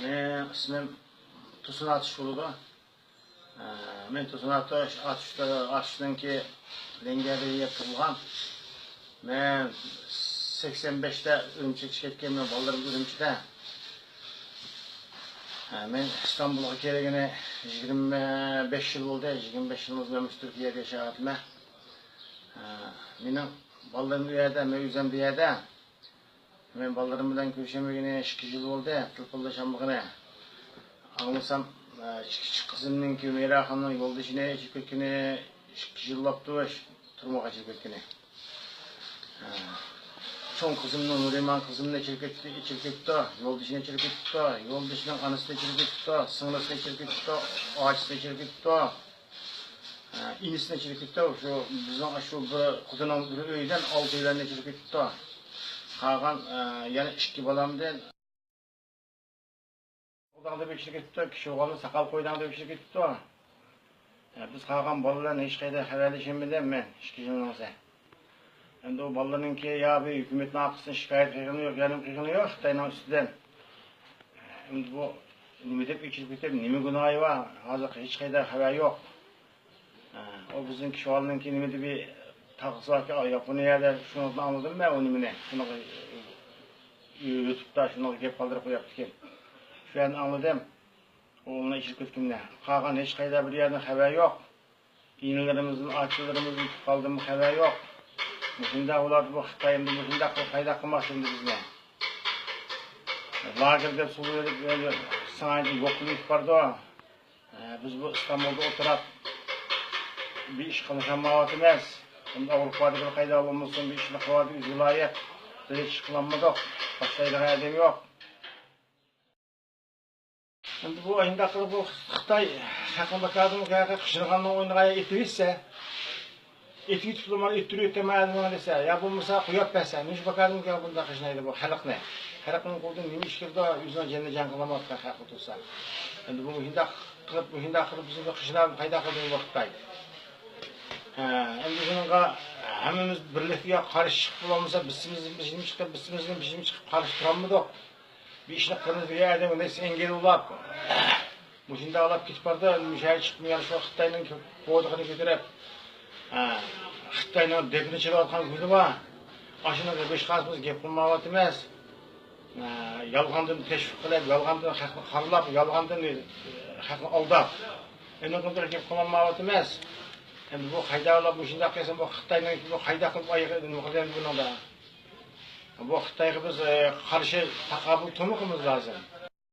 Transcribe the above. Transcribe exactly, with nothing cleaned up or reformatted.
مېنىڭ ئىسمىم تۇرسۇن ئاتۇش بولىدۇ. ئە، مەن تۇرسۇن ئاتۇش، ئاتۇش، ئاتۇشنىڭكى لەڭگەردە يەپ تۇغۇلغان. مەن سەكسەن بەشتە ئۈرۈمچىگە چىقىپ كەتكەن، مېنىڭ بالىلىرىم ئۈرۈمچىدە. ئە، مەن ئىستانبۇلغا كەلگىنى يىگىرمە بەش يىل بولدى. يىگىرمە بەش يىل مەن مۇشۇ تۈركىيەدە ياشاۋاتىمەن. ئە، مېنىڭ بالىلىرىم ئۇ يەردە، مەن ئۆزۈم بۇ يەردە. مەن بالىلىرىم بىلەن كۆرۈشەلمىگىنى ئىككى يىل بولدى، تېلېفونلىشالمىغىنى. ئاڭلىسام، ئىككى قىزىمنىڭكى، مەيرا خانىمنىڭ يولدىشىنى ئېچىپ كەتكىنى ئىككى يىللاپتۇ، تۈرمىگە ئېچىپ كەتكىنى. چوڭ قىزىمنىڭ، نۇرىمان قىزىمنى ئېچىپ كەتتى، ئېچىپ كەتتى، يولدىشىنى ئېچىپ كەتتى، يولدىشىنىڭ ئانىسىنى ئېچىپ كەتتى، سىڭلىسىنى ئېچىپ كەتتى، ئاچىسىنى ئېچىپ كەتتى. ئىنىسىنى ئېچىپ كەتتى. شۇ بىزنىڭ شۇ بىر قۇدىنىڭ بىر ئۆيىدىن ئالتە ئۆيلەرنى ئېچىپ كەتتى. قالغان، ئە، يەنە ئىككى بالامدىن قويداڭ دەپ ئېچىپ كەتتى، كىشى ئوغلىنى ساقال قويداڭ دەپ ئېچىپ كەتتى. ئە، بىز قالغان بالىلار بىلەن ھېچقايدا خەۋەرلىشەلمىدىم مەن ئىككى يىلنىڭ سە. ئەمدى ئۇ بالىلىرىنىڭكى يا بىر ھۆكۈمەتنىڭ ئارقىسىدىن شىكايەت قىلغىنى يوق، يەنە قىلغىنى يوق خىتاينىڭ ئۈستىدىن. ئەمدى بۇ نېمە دەپ ئېچىلىپ كېتىپ، نېمە گۇناھى بار؟ ھازىر ھېچقايدا خەۋەر يوق. ئۇ بىزنىڭكى شۇ بالىنىڭكى نېمىدە بىر تاغىسى باركەن، ياپونىيەدە، شۇنىڭدىن ئاڭلىدىم مەن ئۇ نېمىنى. شۇنىڭغا يۇتۇپتا، شۇنىڭغا گەپ قالدۇرۇپ قويۇپتىكەن. شۇ يەردىن ئاڭلىدىم. ئۇ ئۇنى ئېچىلىپ كەتكىنىنى. قالغان ھېچقايدا بىر يەردىن خەۋەر يوق. ئىنىلىرىمىزدىن، ئاچىلىرىمىزدىن، تۇغقانلىرىمىزدىن خەۋەر يوق. مۇشۇنداق بولۇۋاتىدۇ بۇ خىتاي، ئەمدى مۇشۇنداق قىلىپ پايدا قىلماقچى ئەمدى بىزنى. لاگېر دەپ سولىۋېلىپ، ئەمدى ساڭايدى يوق قىلىپ بارىدۇ. ئە، بىز بۇ ئىستانبۇلدا ئولتۇراپ، بىر ئىش قىلىشالمايۋاتىمىز. ئەمدى ئاۋروپادىكىلەر قايدا بولمىسۇن، بىر ئىشنى قىلىۋاتىدۇ، ئۆزى لايىق. بىز ھېچ ئىش قىلالمىدۇق. باشلايدىغان ئادەم يوق. ئەمدى بۇ ئاينداق قىلىپ بۇ خىتاي خەقنى بىكاردىن قىينىغاننىڭ ئوينىغا ئېتىۋەتسە، ئېتىۋېتىپلا مانا ئۆتتۈرۈۋېتەمەن ئادىمىڭ دېسە، يا بولمىسا قويۇپ بەرسە، نېمىش بىكاردىن بۇنداق قىينايدۇ بۇ خەلقنى؟ خەلقنىڭ قولىدىن نېمە ئىش كېلىدۇ؟ ئۆزىنىڭ جېنىنى جەڭ قىلالمايۋاتقان خەلقى تۇرسا. ئەمدى بۇ مۇشۇنداق قىلىپ، مۇشۇنداق قىلىپ بىزنى قىيناپ، قايدا قىلدى بۇ خىتاي؟ ھە، ئەمدى بۇنىڭغا ھەممىمىز بىرلىكتە قارشى چىقىپ بولالمىسا، بىسىمىزدىن بىر نېمە چىقىپ، بىسىمىزدىن بىر نېمە چىقىپ قارشى تۇرالمىدۇق. بىر ئىشنى قىلىمىز دېگەن ئادەم نەرسە ئەنگىل بولاپ، مۇشۇنداق ئالاپ كېتىپ بارىدۇ. مۇشۇ يەرگە چىقىپ يەنە شۇ خىتاينىڭ پودىقىنى كۆتۈرۈپ، ھە، خىتاينىڭ دېپىنى چېلىۋاتقان كۈنى بار. ئاشۇنىڭغا بىز ھېچقايسىمىز گەپ قىلمايۋاتىمىز. ھە، يالغاندىن تەشۋىق قىلىپ، يالغاندىن خەقنى خارلاپ، يالغاندىن خەقنى ئالداپ، ئېنىقىنى بىر گەپ قىلالمايۋاتىمىز. ئەمدى بۇ قايدا ئالاپ مۇشۇنداق قىلسا، بۇ خىتاينىڭ بۇ قايدا قىلىپ ئايىغى نېمە قىلىدۇ بۇنىڭدا؟ بۇ خىتايغا بىز، ئە، قارشى تاقابىل تۇرمىقىمىز لازىم.